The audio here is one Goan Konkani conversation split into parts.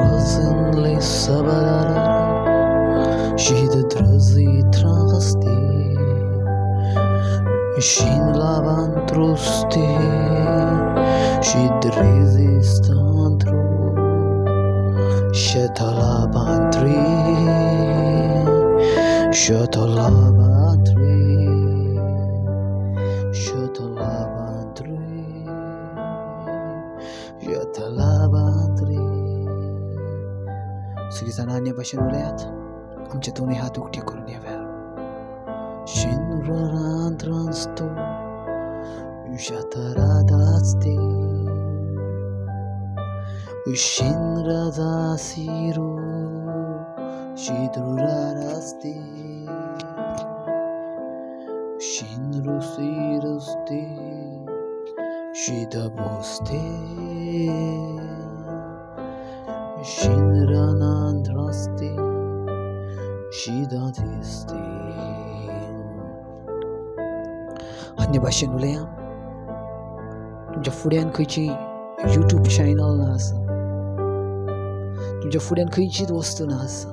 Drăzânle sabara și de drăzii trasti și în lavantrusti și drezistantru șetalabantri șetalabantri șetalabantri शतलाबात्री. सगळीं जाणां अन्य भाशेन उलयात, आमचे दोनूय हात उक्ते करून येव्या. शिनरांत्रांस्तो शतरादास्ते शिनराजासिरो शिद्रुरास्ते शिनरुसिरुस्ते शिदबोस्ते शिनरानांत्रास्ते शिदादिस्ते. अन्य भाशेन उलया. तुमच्या फुड्यान खंयची यूट्यूब चॅनल ना आसा, तुमच्या फुड्यान खंयचीच वस्तू ना आसा,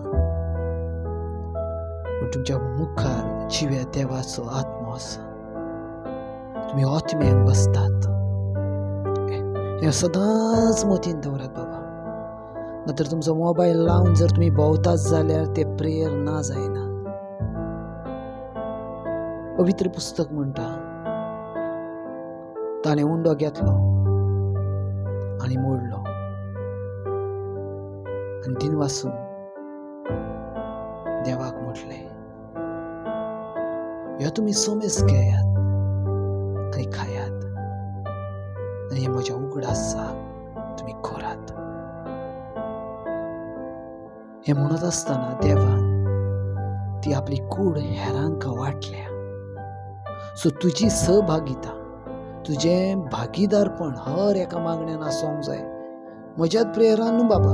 पूण तुमच्या मुखार जिव्या देवाचो आत्मो आसा. तुमी आत्म्यान बसतात हें सदांच मतीन दवरात बाबा. ना तर तुमचो मोबायल लावन जर तुमी भोंवतात जाल्यार तें प्रेयर ना जायना. पवित्र पुस्तक म्हणटा, ताणें उंडो घेतलो आनी मोडलो आनी दिन वासून देवाक म्हटलें, ह्यो तुमी सोमेस घेयात आनी खायात आनी हे म्हज्या उगडासाक तुमी करात. हें म्हणत आसतना देवान ती आपली कूड हेरांक वांटल्या. सो तुजी सहभागिता, तुजें भागीदारपण हर एका मागण्यान आसूंक जाय. म्हज्याच प्रेयरान न्हू बाबा,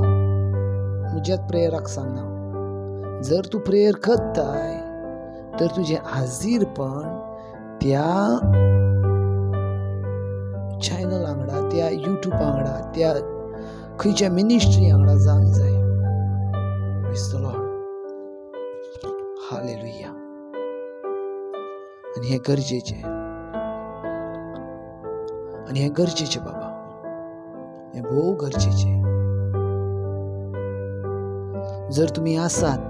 म्हज्याच प्रेयराक सांगना. जर तूं प्रेयर करताय तर तुजें हाजीरपण त्या चॅनल वांगडा, त्या यूट्यूब वांगडा, त्या खंयच्या मिनिस्ट्री वांगडा जावंक जाय. Praise the Lord. Hallelujah. आनी हें गरजेचें, आनी हें गरजेचें बाबा, हें भोव गरजेचें. जर तुमी आसात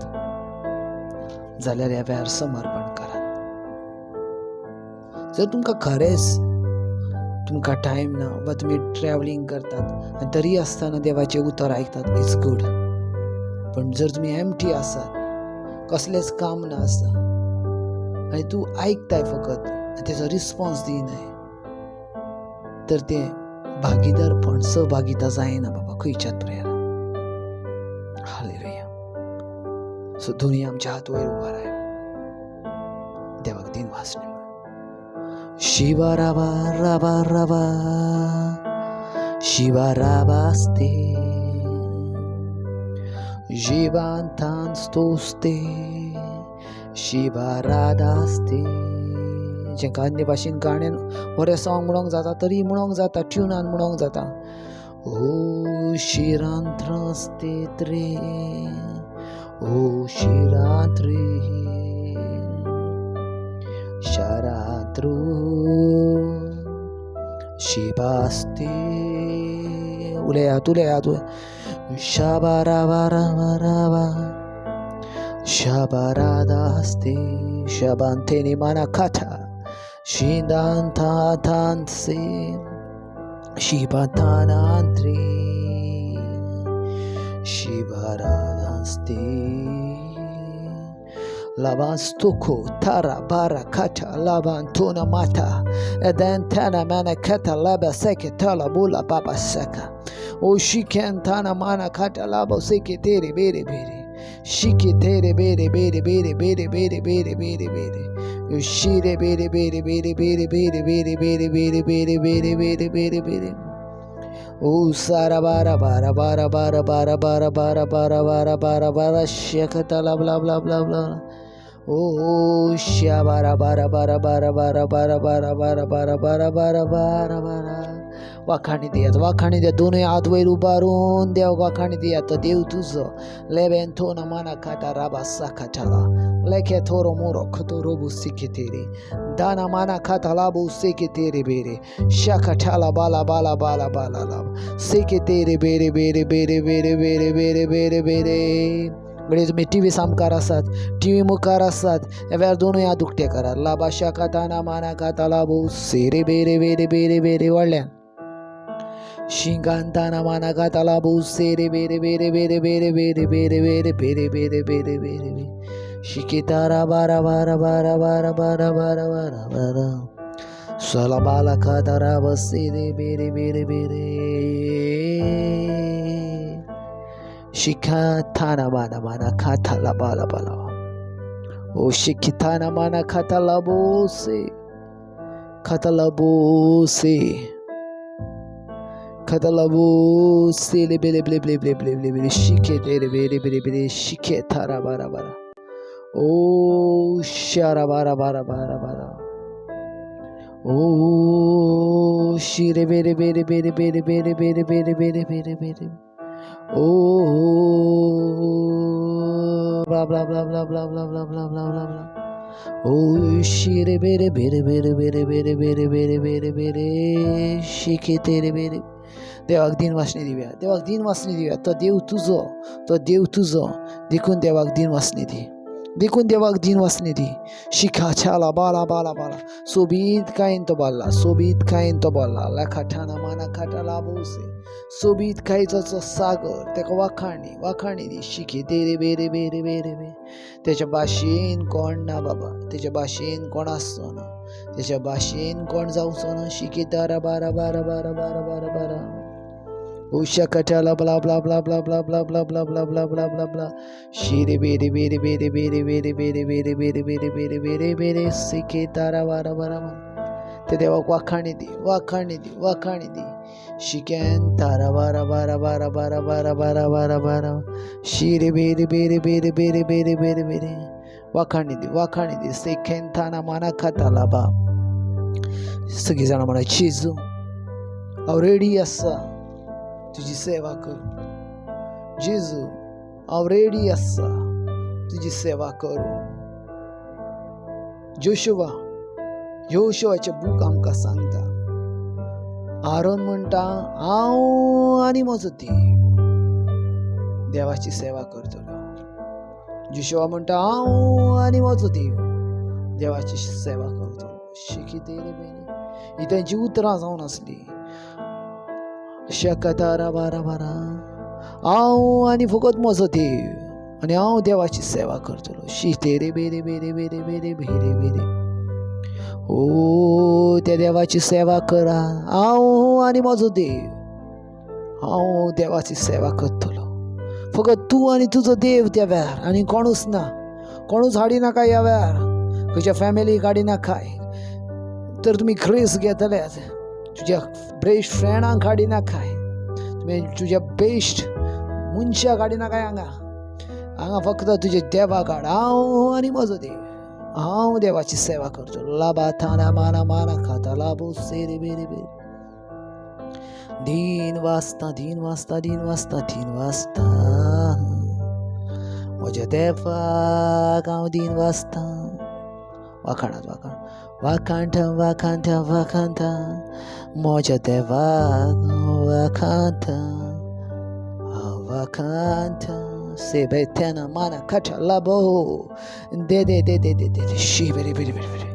जाल्यार ह्या वेळार समर्पण करात. जर तुमकां खरेंच तुमकां टायम ना वा तुमी ट्रॅवलींग करतात आनी तरी आसतना देवाचें उतर आयकतात, it's good. पण जर तुमी एमटी आसात, कसलेंच काम ना आसा आनी तूं आयकताय फकत आनी तेजो रिस्पोन्स दिनाय, तर तें भागीदारपण, सहभागिता जायना बाबा खंयच्याच प्रेयरान. हालेलुया. सो दोनूय आमच्या हात वयर उबाराय, देवाक दिन वासने. शिवा राबा राबा राबा शिवा राबास्ते जिवांतांस्तोस्ते शिवा राधास्ते. जेंका अन्य भाशेन गाण्यान बरें सोंग म्हणोंक जाता तरी म्हणोंक जाता, ट्युनान म्हणोंक जाता. ओ शिरांत्रास्ते त्रे ओ शिरांत्रे शरात्रू शिबास्ते. उलयात उलयात. शबाराबाराबाराबा शबारादास्ते शबांतेनी मानाकाथा शिदांतांतांसे शिबातानांत्रे शिबारादास्ते Labanstuku tara bara kata labantuna mata edentana mana kata laba seke tala bula baba seka o shikentana mana kata labo seke tere bere bere shike tere bere bere bere bere bere bere bere bere yoshire bere bere bere bere bere bere bere bere bere bere bere bere bere O sara bara bara bara bara bara bara bara bara bara bara bara shekata la bla bla bla bla. ओ शाबारा बारा बारा बारा बारा बारा बारा बारा बारा बारा बारा बारा बारा. वाखाणी दियात, वाखाणी दियात, दोनूय हात वयर उबारून देवाक वाखाणी दियात. तो देव तुजो. लेबेन थोना माना खाटा राबा साखाटाला लेखे थोरो मोरो खतो रोबू सिखे तेरे दाना माना खाता लाबू सेके तेरे बेरे शाखाटाला बाला बाला बाला बाला लाब सेके तेरे बेरे बेरे बेरे बेरे बेरे बेरे बेरे बेरे. घडये तुमी टी व्ही सामकार आसात, टी व्ही मुखार आसात, ह्या वेळार दोनूय हात उक्ते करात. लाबा शाखाताना माना खाता लाबू सेरे बेरे बेरे बेरे बेरे. व्हडल्यान शिंगांताना माना खाता लाबू सेरे बेरे बेरे बेरे बेरे बेरे बेरे बेरे बेरे बेरे बेरे बेरे बेरे शिकेतारा बारा बारा बारा बारा बारा बारा बारा बारा सला बाला खातारा बसेरे बेरे बेरे बेरे शिखा थाना माना माना खाता ला बाला बाला ओ शिखिताना माना खाता लाबो से खाता लाबो से खाता लाबो से ले बेले बेले बेले बेले बेले बेले शिखे तेरे बेरे बेरे बेरे शिखे थारा बारा बारा ओ शारा बारा बारा बारा बारा ओ शिरे बेरे बेरे बेरे बेरे बेरे बेरे बेरे बेरे बेरे बेरे ओ blah blah blah blah blah blah blah blah blah blah blah ओ शिरे बेरे बेरे बेरे बेरे बेरे बेरे बेरे बेरे बेरे शिखे तेरे बेरे. देवाक दिन वासनी दिवया, देवाक दिन वासनी दिवया. तो देव तुजो, तो देव तुजो, देखून देवाक दिन वासनी दी, देखून देवाक दिन वासनी दी. शिखा छाला बाला बाला बाला सोबीत कायन तो बाल्ला, सोबीत कायन तो बाल्ला लेखा ठाणा माना खाटा लाबोसे सोबीत कायचो सागर तेका वाखाणी वाखाणी दी. शिखे तेरे बेरे बेरे बेरे बेरे. तेच्या भाशेन कोण ना बाबा, तेच्या भाशेन कोण आसचो ना, तेच्या भाशेन कोण जावचो ना. शिखे तारा बारा बारा बारा बारा बारा बारा उषा blah blah blah blah blah blah blah blah blah blah blah blah blah शिरे बेरे बेरे बेरे बेरे बेरे बेरे बेरे बेरे बेरे बेरे बेरे बेरे सिखे तारा बारा बारा बारा. ते देवाक वाखाणी दी, वाखाणी दी, वाखाणी दी. शिकेन तारा बारा बारा बारा बारा बारा बारा बारा बारा शिरे बेरे बेरे बेरे बेरे बेरे बेरे बेरे. वाखाणी दी, वाखाणी दी. सेखेन थाना माना खाता लाबा. सगळीं जाणां म्हणा, जेजू हांव रेडी आसा तुजी सेवा करूं. जेजू हांव रेडी आसा तुजी सेवा करूं. जोशुआ, योशुआचें बूक आमकां सांगता, आरोन म्हणटा हांव आनी म्हजो देव देवाची सेवा करतलो. जोशुआ म्हणटा हांव आनी म्हजो देव देवाची सेवा करतलो. शिकितेरे बेनी ही तेंची उतरां जावन आसली. शकतारा बारा बारा हांव आनी फकत म्हजो देव आनी हांव देवाची सेवा करतलो. शितेरे बेरे बेरे बेरे बेरे बेरे बेरे. ओ त्या देवाची सेवा करा. हांव आनी म्हजो देव हांव देवाची सेवा करतलो. फकत तूं आनी तुजो देव त्या वेळार, आनी कोणूच ना, कोणूच हाडिनाका ह्या वेळार, खंयच्या फॅमिलीक हाडिनाकाय. तर तुमी ग्रेस घेतले, तुज्या बेस्ट फ्रेंडांक हाडिनाकाय, तुमी तुज्या बेस्ट मनशाक हाडिनाकाय. हांगा हांगा फक्त तुज्या देवाक हाड. हांव आनी म्हजो देव हांव देवाची सेवा करतलो. लाबा थाना माना माना खाता लाबो सेरे बेरे बेरे. दिन वाजता दिन वाजता दिन वाजता दिन वाजता म्हज्या देवाक हांव दिन वाजता. वाखाणात वाखाण वाखाणटा वाखाणटा वाखाणटा म्हज्या देवाक वाखाणटा हांव वाखाणटा. सेबेथेना माना खाटा लाबो दे दे दे दे दे दे शी बेरे बेरे बेरे बेरे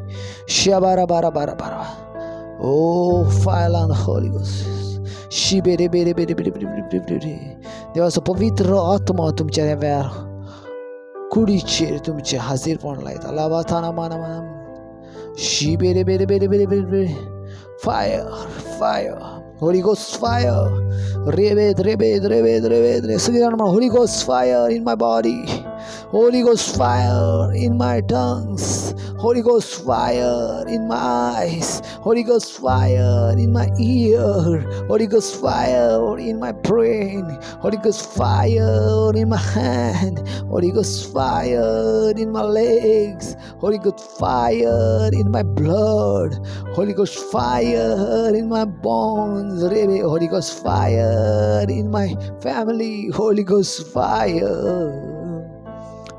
शबारा बारा बारा बारा. ओ फायर ऑन होली गोस्ट शी बेरे बेरे बेरे बेरे बेरे बेरे बेरे. देवाचो पवित्र आत्मा तुमच्या ह्या वेळार कुडीचेर तुमचें हाजीरपण लायता. लाबा थाना माना माना शी बेरे बेरे बेरे बेरे बेरे बेरे. Fire fire Holy Ghost fire. रेबेद रेबेद रेबेद रेबेद रे. सगळीं जाणां म्हणा, Holy Ghost fire in my body. Holy Ghost fire in my tongues, Holy Ghost fire in my eyes, Holy Ghost fire in my ear, Holy Ghost fire in my brain, Holy Ghost fire in my hand, Holy Ghost fire in my legs, Holy Ghost fire in my blood, Holy Ghost fire in my bones, Holy Ghost fire in my family, Holy Ghost fire.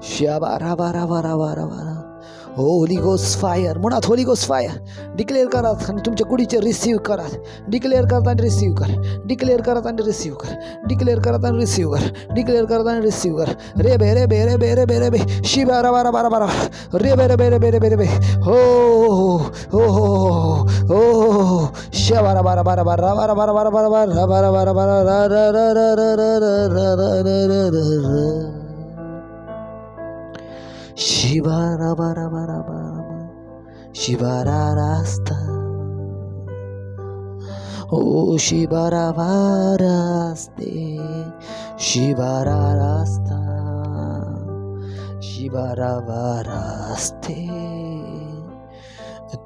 Shabarabarabarabarabara. Holy Ghost fire म्हणत, होली गोस्ट फायर डिक्लेअर करात आणि तुमच्या कुडीचे रिसीव करात. डिक्लेअर करत आणि रिसीव कर, डिक्लेअर करत आणि रिसीव कर, डिक्लेअर करत आणि रिसीव कर, डिक्लेअर करत आणि रिसीव कर. रे बे रे बे रे बे रे बे रे बे शिबा रा बारा बारा बारा रे बे रे बे रे बे रे बे रे बे हो हो हो हो हो शबारा बारा बारा बारा बारा बारा बारा बारा बारा बारा बारा बारा रा रा रा रा रा रा रा रा रा रा रा रा शिबारा बारा बारा बारा शिबारा रास्ता ओ शिबारा वारास्ते शिबारा रास्ता शिबारा वारास्ते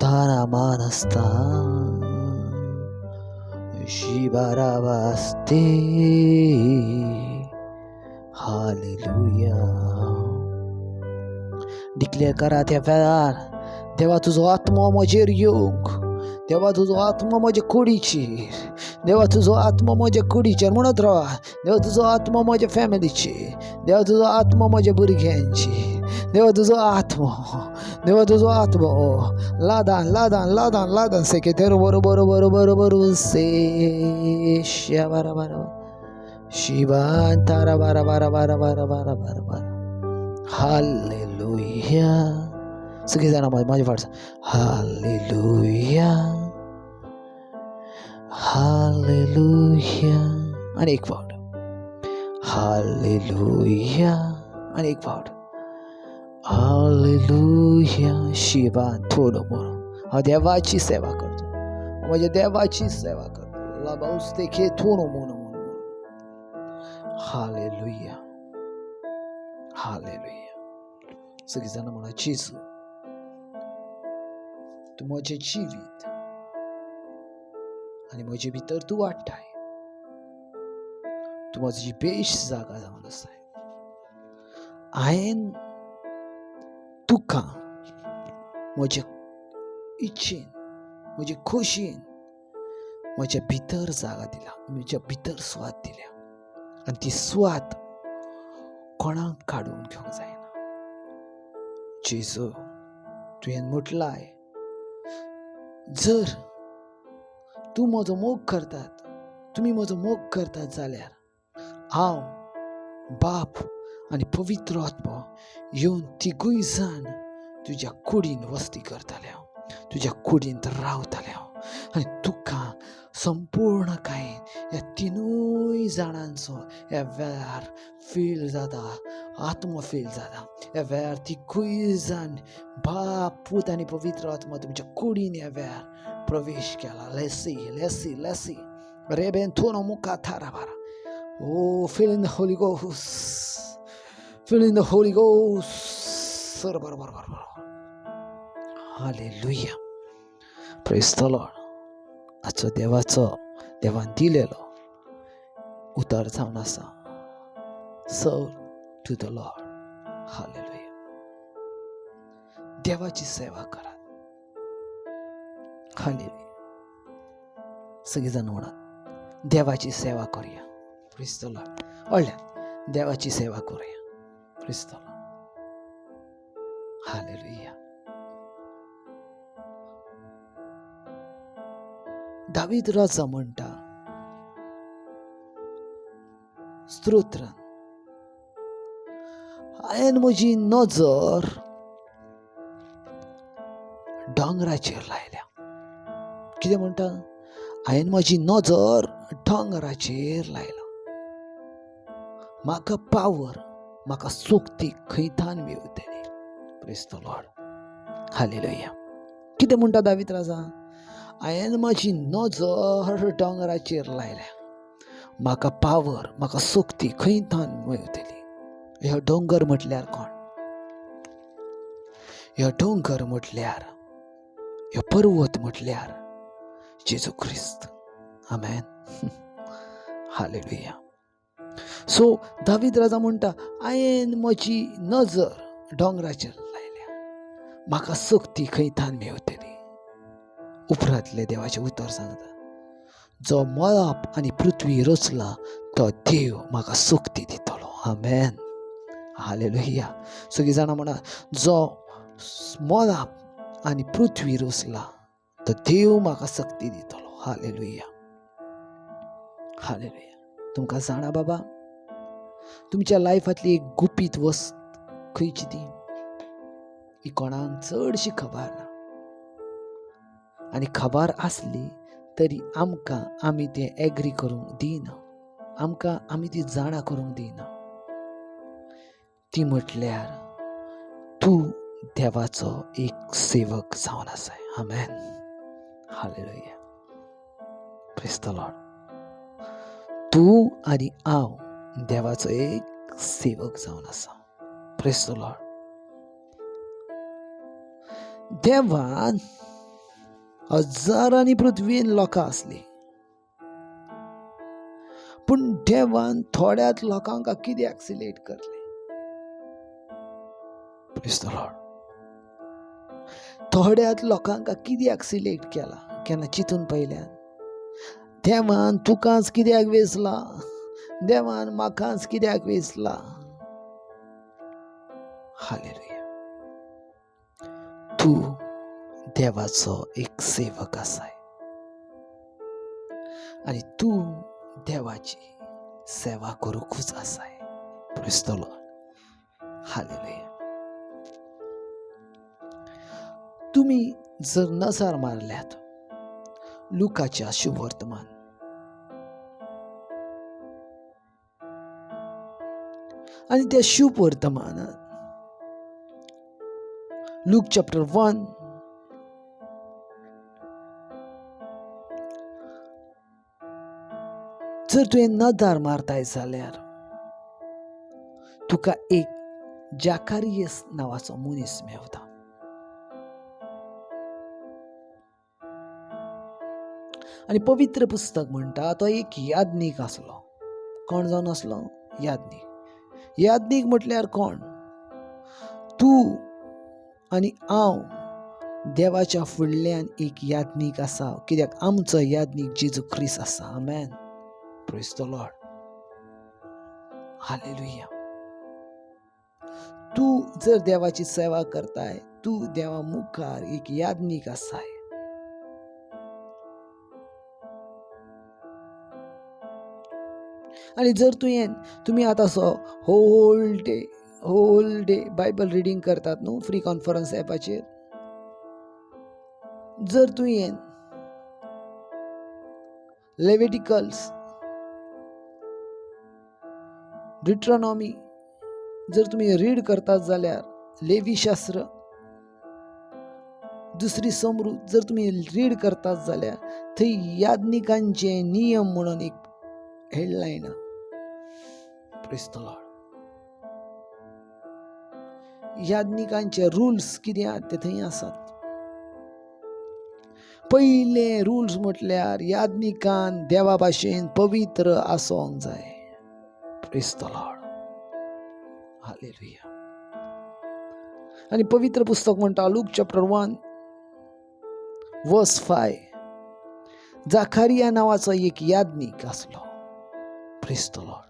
तारा मानस्ता शिबारा वास्ते. हालेलुया. डिक्लेअर करा त्या वेळार, देवा तुजो आत्मो म्हजेर येवंक, देवा तुजो आत्मो म्हजे कुडीचेर, देवा तुजो आत्मो म्हजे कुडीचेर म्हणत रावा. देवा तुजो आत्मो म्हज्या फॅमिलीचेर, देवा तुजो आत्मो म्हज्या भुरग्यांचेर, देवा तुजो आत्मो, देवा तुजो आत्मो लादान लादान लादान लादान सेके तेरो बरो बरो बरो बरो बरो से बारा बारा शिवान तारा बारा बारा बारा बारा बारा बारा बारा. हालेलुया. सगळी जाणां म्हाजे फाट. Hallelujah hallelujah. आनी एक फावट हालेलुया, आनी एक फावट हालेलुया. शिवा थोडो मोरो हांव देवाची सेवा करतो, म्हज्या देवाची सेवा करतो. लाबाउस्ते खे थोडो मोनो मोनो. Hallelujah hallelujah. सगळीं जाणां म्हणा, जेजू तूं म्हजें जिवीत आनी म्हजे भितर तूं वाडटाय, तूं म्हजी बेश जागा जावन आसाय. हांवें तुका म्हजे इच्छेन, म्हजे खोशयेन म्हज्या भितर जागा दिला, म्हज्या भितर सुवात दिल्या आनी ती सुवात कोणाक काडून घेवंक जायना. जेजू तुवें म्हटलाय, जर तूं म्हजो मोग करतात, तुमी म्हजो मोग करतात जाल्यार हांव बाप आनी पवित्र आत्मो येवन तिगूय जाण तुज्या कुडीन वस्ती करताले हांव, तुज्या कुडींत रावताले हांव आनी तुका संपूर्ण कायेन ह्या तिनूय जाणांचो ह्या वेळार फील जाता, आत्मो फील जाता. ह्या वेळार तिगूय जाण बाप पूत आनी पवित्र आत्मो तुमच्या कुडीन ह्या वेळार प्रवेश केला. लेसी लेसी लेसी रेबेन थोनो मुखा थारा बारा. Oh, fill in the Holy Ghost, fill in the Holy Ghost. बरोबर बरोबर बरोबर. हालेलुया. Praise the Lord. आजचो देवाचो देवान दिलेलो उतर जावन आसा, serve to the Lord. Hallelujah. देवाची सेवा करात. हालेलुया. सगळीं जाण म्हणत, देवाची सेवा करूया. Praise the Lord. व्हडल्यान देवाची सेवा करूया. Praise the Lord. Hallelujah. David राजा म्हणटा स्तोत्रान, हांवें म्हजी नजर दोंगराचेर लायल्या. कितें म्हणटा? हांवें म्हजी नजर दोंगराचेर लायला. म्हाका पावर, म्हाका शक्ती खंयतान मेवतली. Praise the Lord. Hallelujah. कितें म्हणटा दावीद राजा? हांवें म्हजी नजर दोंगराचेर लायल्या, म्हाका पावर, म्हाका शक्ती खंयतान मेवतली. ह्यो दोंगर म्हटल्यार कोण? ह्यो दोंगर म्हटल्यार, ह्यो पर्वत म्हटल्यार जेजू क्रिस्त. आमेन. हालेलुया. सो दावीद राजा म्हणटा, हांवें म्हजी नजर दोंगराचेर लायल्या, म्हाका सक्ती खंय थान मेवतली. उपरांतलें देवाचें उतर सांगता, जो मळब आनी पृथ्वी रचला तो देव म्हाका सक्ती दितलो. आमेन. हालेलुया. सगळीं जाणां म्हणा, जो मळब आनी पृथ्वी रचला तो देव म्हाका सक्ती दितलो. हालेलुया. हालेलुया. तुमकां जाणा बाबा, तुमच्या लायफांतली एक गुपीत वस्त खंयची ती, ही कोणाक चडशी खबर ना. आनी खबर आसली तरी आमकां आमी तें एग्री करूंक दिना, आमकां आमी ती जाणा करूंक दिना. ती म्हटल्यार तूं देवाचो एक सेवक जावन आसाय. आमेन. हालेलुया. Praise the Lord. तूं आनी हांव देवाचो एक सेवक जावन आसा. Praise the Lord. देवान हजारांनी पृथ्वीन लोकां आसली, पूण देवान थोड्याच लोकांक कित्याक सिलेक्ट करले? Praise the Lord. थोड्याच लोकांक कित्याक सिलेक्ट केला? केन्ना चिंतून पळयल्यान? देवान तुकाच कित्याक वेंचला? देवान म्हाकाच कित्याक वेंचला? हालेलुया. तूं देवाचो एक सेवक आसाय आनी तूं देवाची सेवा करूंकूच आसाय. Praise the Lord. Hallelujah. तुमी जर नजर मारल्यात लुकाच्या शुभवर्तमान आनी त्या शुभ वर्तमानात लूक चॅप्टर 1 जर तुवें नदर मारताय जाल्यार तुका एक जाकारियस नांवाचो मनीस मेवता. आनी पवित्र पुस्तक म्हणटा तो एक याज्ञीक आसलो. कोण जावन आसलो? याज्ञीक. याज्ञीक म्हटल्यार कोण? तूं आनी हांव देवाच्या फुडल्यान एक याज्ञीक आसा, कित्याक आमचो याज्ञीक जेजू क्रिस्त आसा. आमेन. Praise the Lord. Hallelujah. तूं जर देवाची सेवा करताय, तूं देवा मुखार एक याज्ञीक आसाय. आनी जर तुवें तुमी आतां असो whole day Bible reading करतात न्हू फ्री कॉन्फरन्स एपाचेर, जर तुवें लेविटिकल्स, डिट्रोनॉमी जर तुमी रीड करतात जाल्यार, लेवी शास्त्र, दुसरी समृद्ध जर तुमी रीड करतात जाल्यार थंय याज्ञिकांचे नियम म्हणून एक headline. Praise the Lord. याज्ञिकांचे रुल्स कितें आहात ते थंय आसात. पयले रुल्स म्हटल्यार याज्ञिकान देवा भाशेन पवित्र आसूंक जाय. Praise the Lord. Hallelujah. आनी पवित्र पुस्तक म्हणटा लूक चॅप्टर 1 वर्स 5, जाखारिया नांवाचो एक याज्ञीक आसलो. Praise the Lord.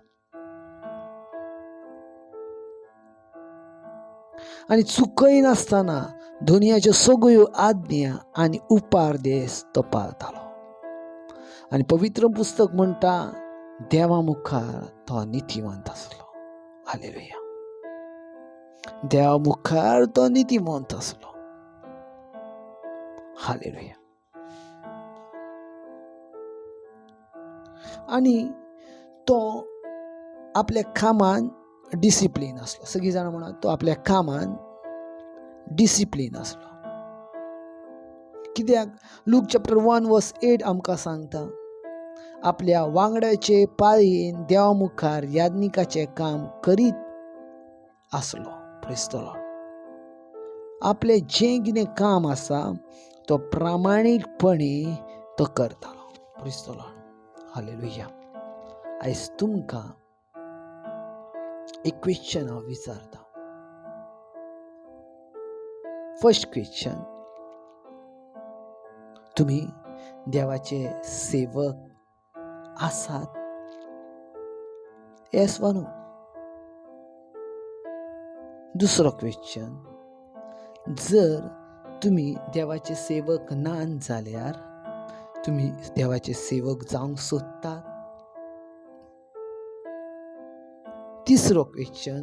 आनी चुकय नासतना दुनियाच्यो सगळ्यो आज्ञा आनी उपारदेस तो पाळतालो. आनी पवित्र पुस्तक म्हणटा देवा मुखार तो नितीवंत आसलो. हालेलुया. देवा मुखार तो नितीवंत आसलो. हालेलुया. आनी तो आपल्या कामान डिसिप्लीन आसलो. सगळीं जाणां म्हणा, तो आपल्या कामान डिसिप्लीन आसलो. कित्याक लूक चॅप्टर 1 वर्स 8 आमकां सांगता, आपल्या वांगड्याचे पाळयेन देवा मुखार याज्ञिकाचें काम करीत आसलो. Praise the Lord. आपलें जें कितें काम आसा तो प्रामाणीकपणी तो करतालो. Praise the Lord. Hallelujah. आयज तुमकां एक क्वेश्चन हांव विचारता. फर्स्ट क्वेश्चन, तुमी देवाचे सेवक आसात? येस वा नो? दुसरो क्वेश्चन, जर तुमी देवाचे सेवक ना जाल्यार तुमी देवाचे सेवक जावंक सोदतात? तिसरो क्वेश्चन,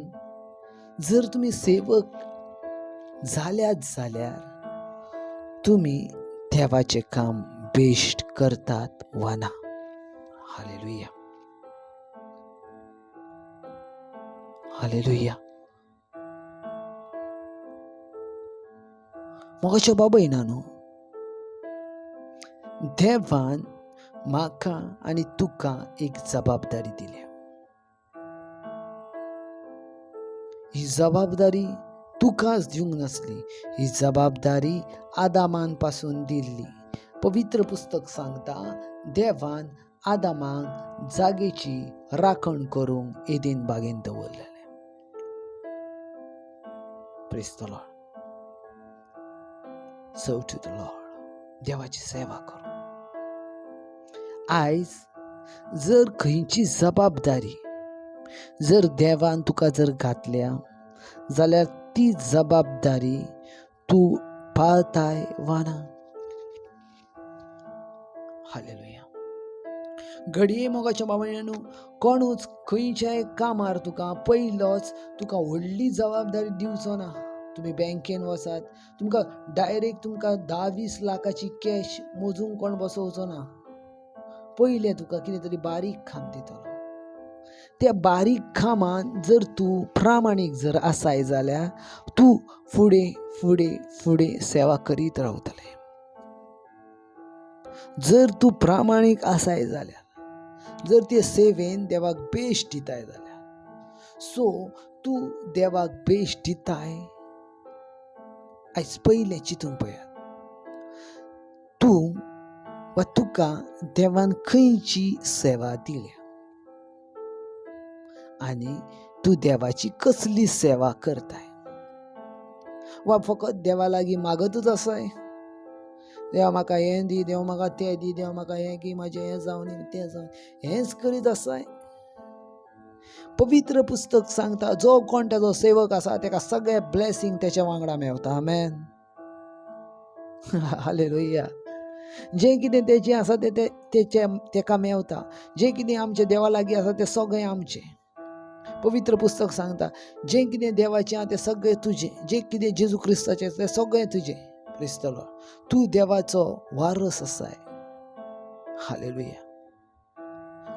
जर तुमी सेवक जाल्यात जाल्यार तुमी देवाचें काम बेश्ट करतात वा ना? हालेलुया. हालेलुया. मोगाच्या बाबय न्हू, देवान म्हाका आनी तुका एक जबाबदारी दिल्या. ही जबाबदारी तुकाच दिवंक नासली, ही जबाबदारी आदामान पासून दिल्ली. पवित्र पुस्तक सांगता देवान आदामाक जागेची राखण करूंक एदेन बागेन दवरलेलें. Praise the Lord. Serve to the Lord. देवाची सेवा करूं. आयज जर खंयची जबाबदारी जर देवान तुका जर घातल्या जाल्यार ती जबाबदारी तूं पाळताय वा ना? हालेलुया. घडये मोगाच्या बाबांनो, कोणूच खंयच्याय कामार तुका पयलोच तुका व्हडली जबाबदारी दिवचो ना. तुमी बँकेन वचात, तुमकां डायरेक्ट तुमकां 10-20 लाखाची कॅश मोजूंक कोण बसोवचो ना. पयलें तुका कितें तरी बारीक काम दितलो. त्या बारीक कामान जर तूं प्रामाणीक जर आसाय जाल्यार तूं फुडें फुडें फुडें सेवा करीत रावतलें. जर तूं प्रामाणीक आसाय जाल्यार, जर ते सेवेन देवाक बेस्ट दिताय जाल्यार, सो तूं देवाक बेस्ट दिताय. आयज पयलें चिंतून पळयात, तूं वा तुका देवान खंयची सेवा दिल्या आनी तूं देवाची कसली सेवा करताय, वा फकत देवा लागीं मागतूच आसाय, देवा म्हाका हें दी, देव म्हाका तें दी, देव म्हाका हें की म्हाजें हें जावं तें जावं, हेंच करीत आसाय. पवित्र पुस्तक सांगता जो कोण ताजो सेवक आसा ताका सगळे ब्लेसिंग तेच्या वांगडा मेवता. आमेन. हालेलुया. जें कितें तेजें आसा तें तेचें तेका मेवता. जें कितें आमच्या देवा लागीं आसा तें सगळें आमचें. पवित्र पुस्तक सांगता जें कितें देवाचें आसा तें सगळें तुजें, जें कितें जेजू क्रिस्ताचें तें सगळें तुजें. Praise the Lord. तूं देवाचो वारस आसाय. हालेलुया.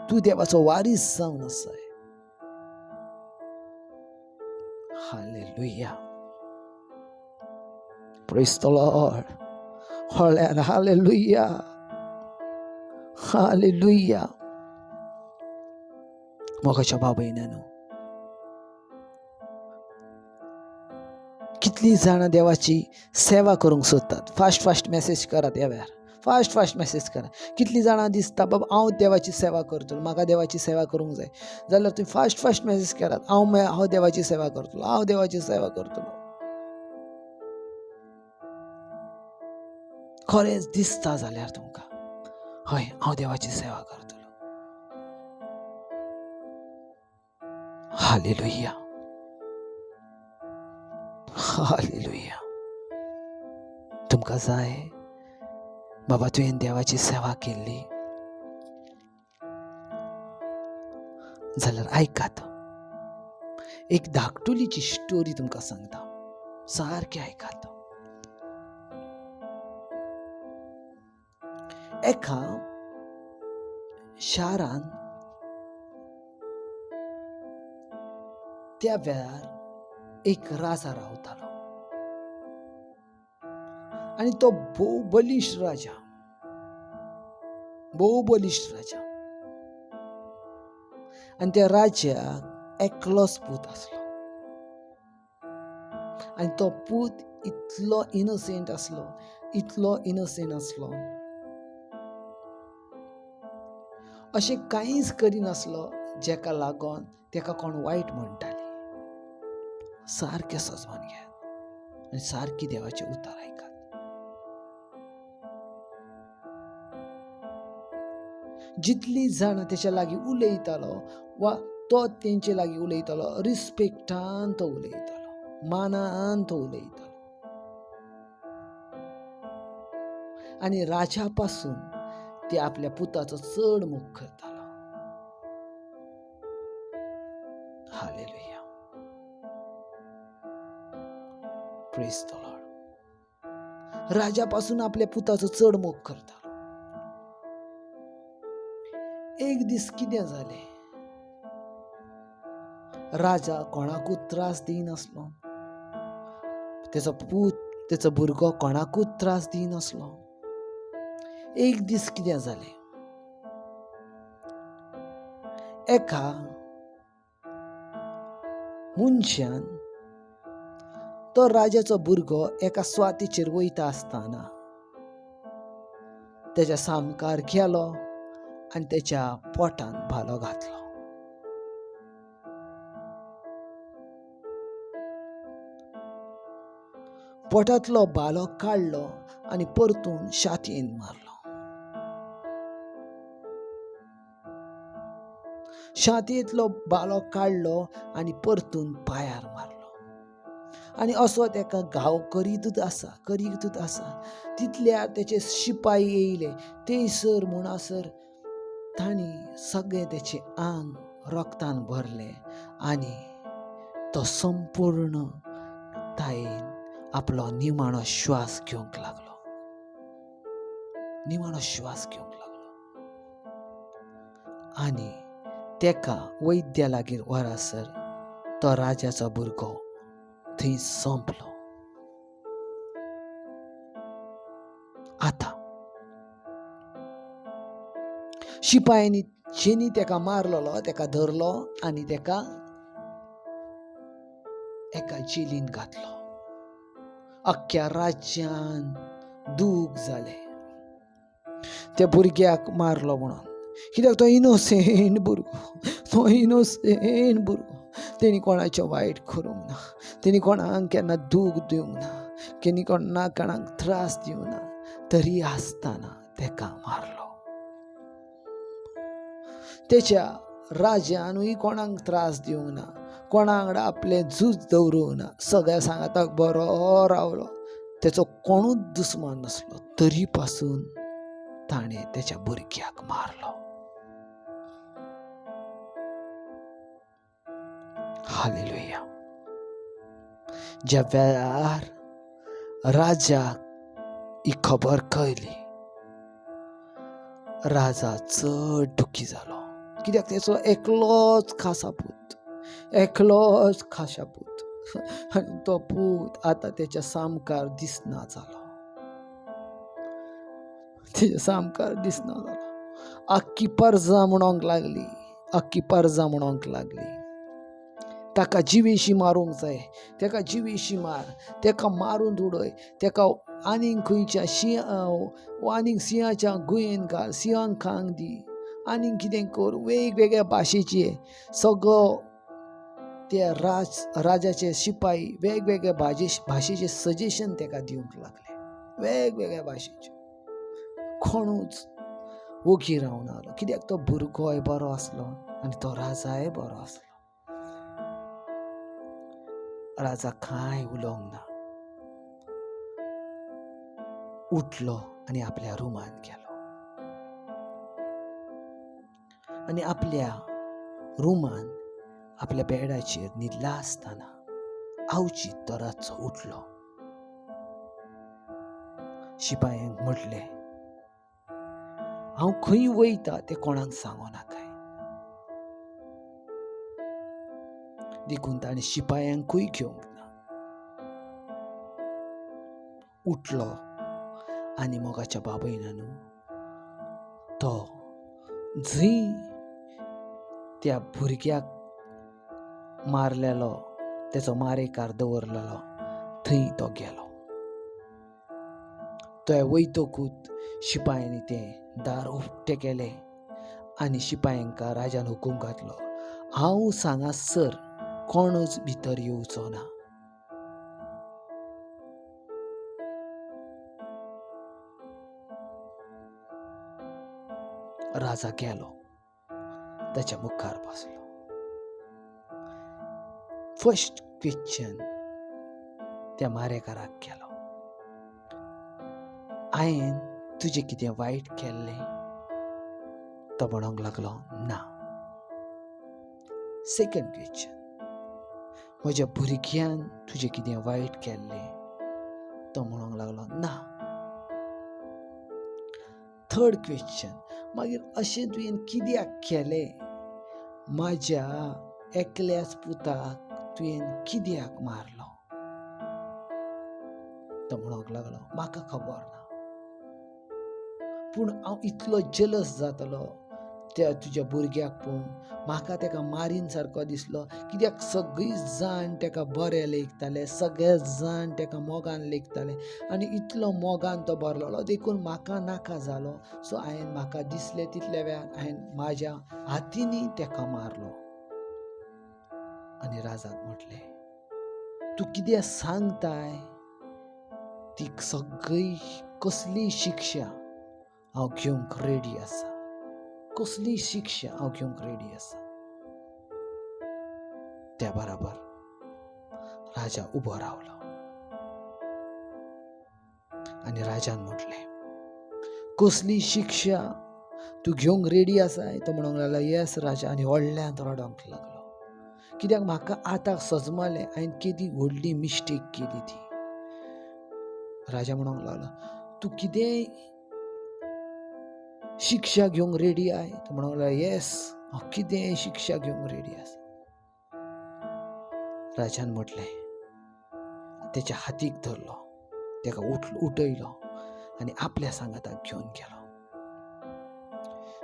तूं देवाचो वारीस जावन आसाय. Hallelujah. Praise the Lord. Hallelujah. Hallelujah. मोगाच्या बाबयनानो, कितलीं जाणां देवाची सेवा करूंक सोदतात. फास्ट फास्ट मॅसेज करात ह्या वेळार, फास्ट फास्ट मॅसेज करात. कितलीं जाणां दिसता बाबा हांव देवाची सेवा करतलो, म्हाका देवाची सेवा करूंक जाय, जाल्यार तुमी फास्ट फास्ट मॅसेज करात, हांव देवाची सेवा करतलो, हांव देवाची सेवा करतलो. खरेंच दिसता जाल्यार तुमकां हय हांव देवाची सेवा करतलो. हालेलुया. हालेलुया. तुमकां जाय बाबा तुवें देवाची सेवा केल्ली जाल्यार आयकात, एक धाकटुलीची स्टोरी तुमकां सांगता, सारकें आयकात. एका शारान त्या वेळार एक राजा रावतालो आनी तो भोव बलिश्ट राजा, भोव बलिश्ट राजा. आनी त्या राजाक एकलोच पूत आसलो. आनी तो पूत इतलो इनोसेंट आसलो, इतलो इनोसेंट आसलो, अशें कांयच करिनासलो जेका लागून तेका कोण वायट म्हणटाली. सारकें सजमान घेयात आनी सारकी देवाचें उतर आयकात. जितली जाणां तेच्या लागीं उलयतालो वा तो तेंचे लागीं उलयतालो, रिस्पेक्टान तो उलयतालो, मानान तो उलयतालो. आनी राजा पासून ते आपल्या पुताचो चड मोग करतालो. Hallelujah, praise the Lord. राजा पासून आपल्या पुताचो चड मोग करतालो. एक दीस कितें जालें, राजा कोणाकूच त्रास दिनासलो, तेचो पूत तेचो भुरगो कोणाकूच त्रास दिनासलो. एक दीस कितें जालें, एका मनशान तो राजाचो भुरगो एका स्वातीचेर वयता आसतना तेच्या सामकार गेलो आनी तेच्या पोटान भालो घातलो. पोटांतलो भालो काडलो आनी परतून छातयेन मारलो. छातयेंतलो भालो काडलो आनी परतून पांयार मारलो. आनी असो तेका घाव करीतूच आसा, करीतूच आसा. तितल्या तेचे शिपाई येयले, थंयसर म्हणसर तांणी सगळें तेचें आंग रक्तान भरलें आनी तो संपूर्ण तायेन आपलो निमाणो श्वास घेवंक लागलो, निमाणो श्वास घेवंक लागलो. आनी तेका वैद्या लागीं व्हरासर तो राजाचो भुरगो थंय सोंपलो. आतां शिपायांनी जेनी तेका मारलेलो तेका धरलो आनी तेका एका जेलीन घातलो. अख्ख्या राज्यान दूख जालें त्या भुरग्याक मारलो म्हणून, कित्याक तो इनोसेंट भुरगो, तो इनोसेंट भुरगो. तेणी कोणाचें वायट करूंक ना, तेणी कोणाक केन्ना दूख दिवंक ना, तेणी कोणाक कोणाक त्रास दिवंक ना, तरी आसतना तेका मारलो. तेच्या राजानूय कोणाक त्रास दिवंक ना, कोणा वांगडा आपलें झूज दवरूंक ना, सगळ्या सांगाताक बरो रावलो, तेचो कोणूच दुस्मान नासलो, तरी पासून ताणें तेच्या भुरग्याक मारलो. हालेलुया. ज्या वेळार राजाक ही खबर कळ्ळी, राजा चड दुखी जालो, कित्याक तेचो एकलोच खासा पूत, एकलोच खासा पूत, आनी तो पूत आतां तेच्या सामकार दिसना जालो, तेच्या सामकार दिसना जालो. आख्खी परजा म्हणोंक लागली, आख्खी परजा म्हणोंक लागली, ताका जिवेशी मारूंक जाय, ताका जिवेशी मार, ताका मारून उडय, ताका आनीक खंयच्या शिंव आनीक सिंहाच्या गुयेन घाल, सिंहांक खांक दी, आनीक कितें कर, वेगवेगळ्या भाशेचे सगळो त्या राजाचे शिपाई वेगवेगळ्या भाशेचे सजेशन ताका दिवंक लागले, वेगवेगळ्या भाशेचे. कोणूच ओगी रावना आलो, कित्याक तो भुरगोय बरो आसलो आनी तो राजाय बरो आसलो. राजा कांय उलोवंक ना, उठलो आनी आपल्या रुमान गेलो आनी आपल्या रुमान आपल्या बेडाचेर न्हिदला आसतना आवची तो रातचो उठलो. शिपायांक म्हटलें, हांव खंय वयता तें कोणाक सांगो नाकाय. देखून ताणें शिपायांकूय घेवंक ना. उठलो आनी मोगाच्या बाबयनानू तो जंय त्या भुरग्याक मारलेलो तेचो मारेकार दवरलेलो थंय तो गेलो. तो वयतकूच शिपायांनी तें दार उक्तें केलें आनी शिपायांक राजान हुकूम घातलो, हांव सांगासर कोणूच भितर येवचो ना. राजा गेलो, ताच्या मुखार बसलो. फर्स्ट क्वेश्चन त्या मारेकाराक केलो, हांवें तुजें कितें वायट केल्लें? तो म्हणूंक लागलो, ना. सेकंड क्वेश्चन, म्हज्या भुरग्यान तुजें कितें वायट केल्लें? तो म्हणूंक लागलो, ना. थर्ड क्वेश्चन, मागीर अशें तुवें कित्याक केलें? म्हाज्या एकल्याच पुताक तुवें कित्याक मारलो? तो म्हणूंक लागलो, म्हाका खबर ना, पूण हांव इतलो जेलस जातलो त्या तुज्या भुरग्याक पळोवन, म्हाका तेका मारीन सारको दिसलो, कित्याक सगळीं जाण तेका बरें लेखताले, सगळे जाण तेका मोगान लेखताले आनी इतलो मोगान तो भरलेलो, देखून म्हाका नाका जालो. सो हांवें म्हाका दिसलें तितल्या वेळार हांवें म्हाज्या हातींनी तेका मारलो. आनी राजाक म्हटलें, तूं कितें सांगताय ती सगळी कसली शिक्षा हांव घेवंक रेडी आसा, कसली शिक्षा हांव घेवंक रेडी आसा. त्या बराबर राजा उबो रावलो आनी राजान म्हटलें, कसली शिक्षा तूं घेवंक रेडी आसाय? तो म्हणूंक लागलो, येस राजा. आनी व्हडल्यान रडोंक लागलो, कित्याक म्हाका आतां सजमालें हांवें केदी व्हडली मिस्टेक केली ती. राजा म्हणूंक लागलो, तूं कितेंय शिक्षा घेवंक रेडी I? तो म्हणूंक लागलो, येस, हांव कितेंय शिक्षा घेवंक रेडी आसा. राजान म्हटलें, तेच्या हातीक धरलो, तेका उठयलो आनी आपल्या सांगाताक घेवन गेलो.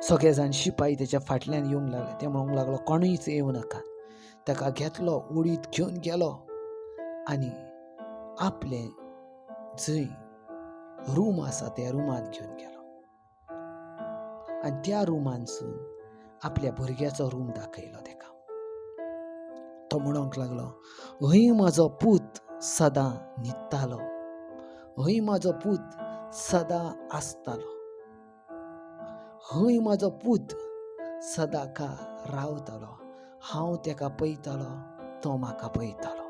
सगळे जाण शिपाई तेच्या फाटल्यान येवंक लागले. ते म्हणूंक लागलो, कोणूच येवं नाका. ताका घेतलो, ओडीत घेवन गेलो आनी आपलें जंय रूम आसा त्या रुमांत घेवन गेलो आनी त्या रुमांतसून आपल्या भुरग्याचो रूम दाखयलो तेका. तो म्हणूंक लागलो, हय म्हाजो पूत सदां न्हिदतालो, हय म्हाजो पूत सदां आसतालो, हय म्हाजो पूत सदां का रावतालो, हांव तेका पळयतालो, तो म्हाका पळयतालो,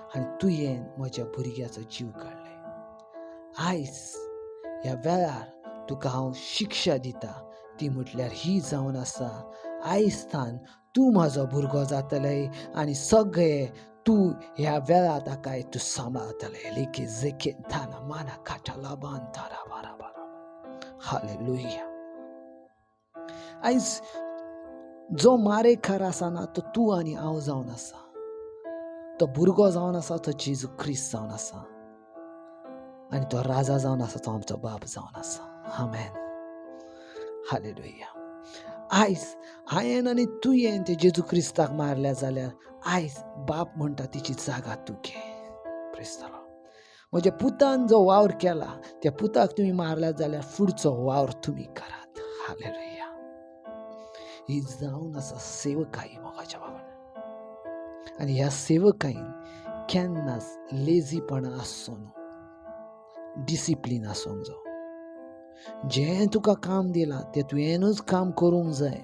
आनी तुवें म्हज्या भुरग्याचो जीव काडले. आयज ह्या वेळार तुका हांव शिक्षा दिता, ती म्हटल्यार ही जावन आसा, आयज थान तूं म्हाजो भुरगो जातलें आनी सगळे तूं ह्या वेळार ताका तूं सांबाळतलें. लेखी जेके थाना माना काटा लाबान तारा बारा बारा. हालेलुया. आयज जो मारेकार आसा ना, तो तूं आनी हांव जावन आसा. तो भुरगो जावन आसा तो जेजू क्रिस्त जावन आसा, आनी तो राजा जावन आसा तो आमचो बाप जावन आसा. आमेन. हालेलुया. आयज हांवें आनी तुवें ते जेजू क्रिस्ताक मारल्या जाल्यार आयज बाप म्हणटा तिची जागा तूं घे. क्रिस्तालो म्हज्या पुतान जो वावर केला त्या पुताक तुमी मारल्या जाल्यार फुडचो वावर तुमी करात. हालेलुया. ही जावन आसा सेवकाई मोगाच्या बाबान, आनी ह्या सेवकाईन केन्नाच लेजीपणां आसचो न्हू, डिसिप्लीन आसूंक जाय. जें तुका काम दिलां तें तुवेंनूच काम करूंक जाय.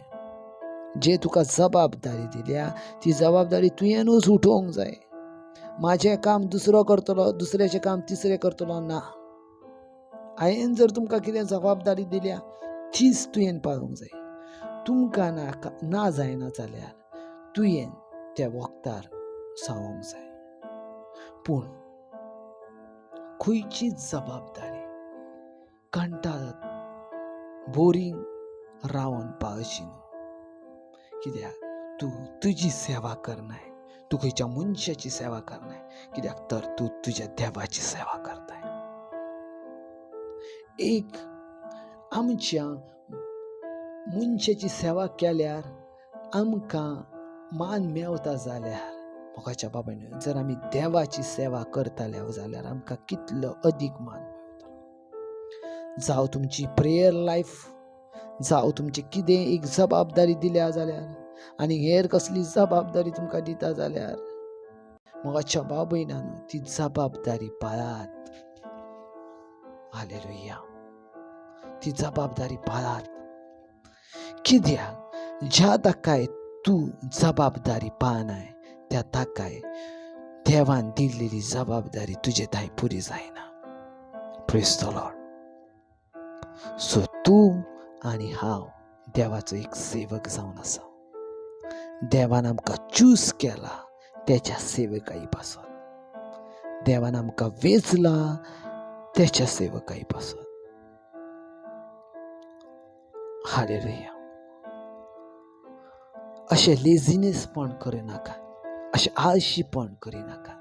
जे तुका जबाबदारी दिल्या ती जबाबदारी तुवेंनूच उठोवंक जाय. म्हाजें काम दुसरो करतलो, दुसऱ्याचें काम तिसरें करतलो ना. हांवें जर तुमकां कितें जबाबदारी दिल्या तीच तुवें पाळूंक जाय. तुमकां ना जायना जाल्यार तुवें त्या वखदार सांगूंक जाय. पूण खंयचीच जबाबदारी कंटाळत बोरींग रावन पाळची न्हू, कित्याक तूं तुजी सेवा करनाय, तूं खंयच्या मनशाची सेवा करनाय, कित्याक तर तूं तुज्या देवाची सेवा करताय. एक आमच्या मनशाची सेवा केल्यार आमकां मान मेवता जाल्यार मोगाच्या बाबांनी, जर आमी देवाची सेवा करताले जाल्यार आमकां कितलो अदीक मान मेळटलो. जावं तुमची प्रेयर लायफ, जावं तुमची कितें एक जबाबदारी दिल्या जाल्यार आनी हेर कसली जबाबदारी तुमकां दिता जाल्यार, मोगाच्या भाव भयणांनो, ती जबाबदारी पाळात. हालेलुया. ती जबाबदारी पाळात. कित्याक ज्या ताकाय तूं जबाबदारी पाळनाय त्या ताकाय देवान दिल्लेली जबाबदारी तुजे थांय पुरी जायना. Praise the Lord. सो तूं आनी हांव देवाचो एक सेवक जावन आसा. देवान आमकां चूज केला तेच्या सेवकाई पासत. देवान आमकां वेंचला तेच्या सेवकाई पासत. हालेलुया. अशें लेजिनेसपण करिनाका, अशें आळशीपण करिनाका.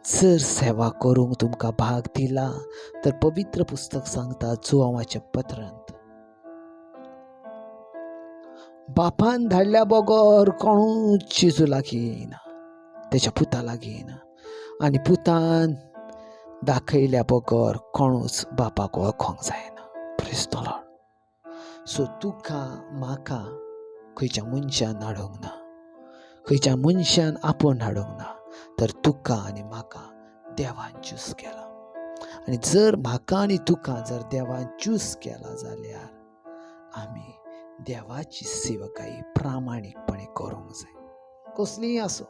जर सेवा करूंक तुमकां भाग दिला तर पवित्र पुस्तक सांगता जुवांवाच्या पत्रांत, बापान धाडल्या बगर कोणूच जेजू लागीं येयना, तेच्या पुता लागीं येयना, आनी पुतान दाखयल्या बगर कोणूच बापाक वळखोंक जायना. Praise the Lord. सो तुका म्हाका खंयच्या मनशान हाडूंक ना, खंयच्या मनशान आपोवन हाडूंक ना, तर तुका आनी म्हाका देवान चूज केला. आनी जर म्हाका आनी तुका जर देवान चूज केला जाल्यार आमी देवाची सेवकाई प्रामाणीकपणे करूंक जाय, कसलीय आसूं.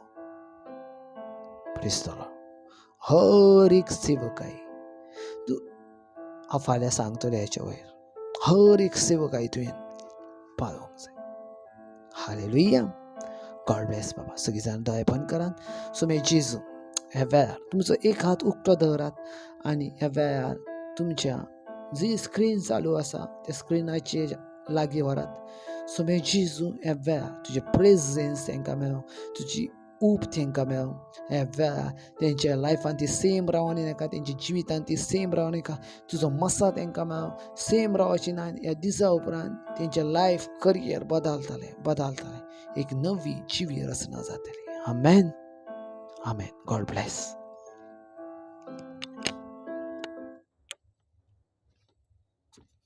Praise the Lord. हर एक सेवकाई तूं, हांव फाल्यां सांगतलें हेच्या वयर, हर एक सेवकाई तुवें पाळोवंक जाय. हालेलुया. गॉड ब्लेस बाबा. सगळीं जाण दोळे बंद करात. सो मे जेजू, ह्या वेळार तुमचो एक हात उक्तो दवरात आनी ह्या वेळार तुमच्या जी स्क्रीन चालू आसा त्या स्क्रिनाचेर लागीं व्हरात. सो मे जेजू, ह्या वेळार तुजें प्रेजन्स तांकां मेळूं, तुजी ऊब तांकां मेळूं. ह्या वेळार तेंच्या लायफान ती सेम रावोन नाका, तेंच्या जिवितान ती सेम रावोन नाका, तुजो मसा तांकां मेळूं. सेम रावची ना, ह्या दिसा उपरांत तेंचें लायफ करियर बदलतलें, बदलतलें, एक नवी जिवी रचना जातली. आमेन, आमेन. God bless.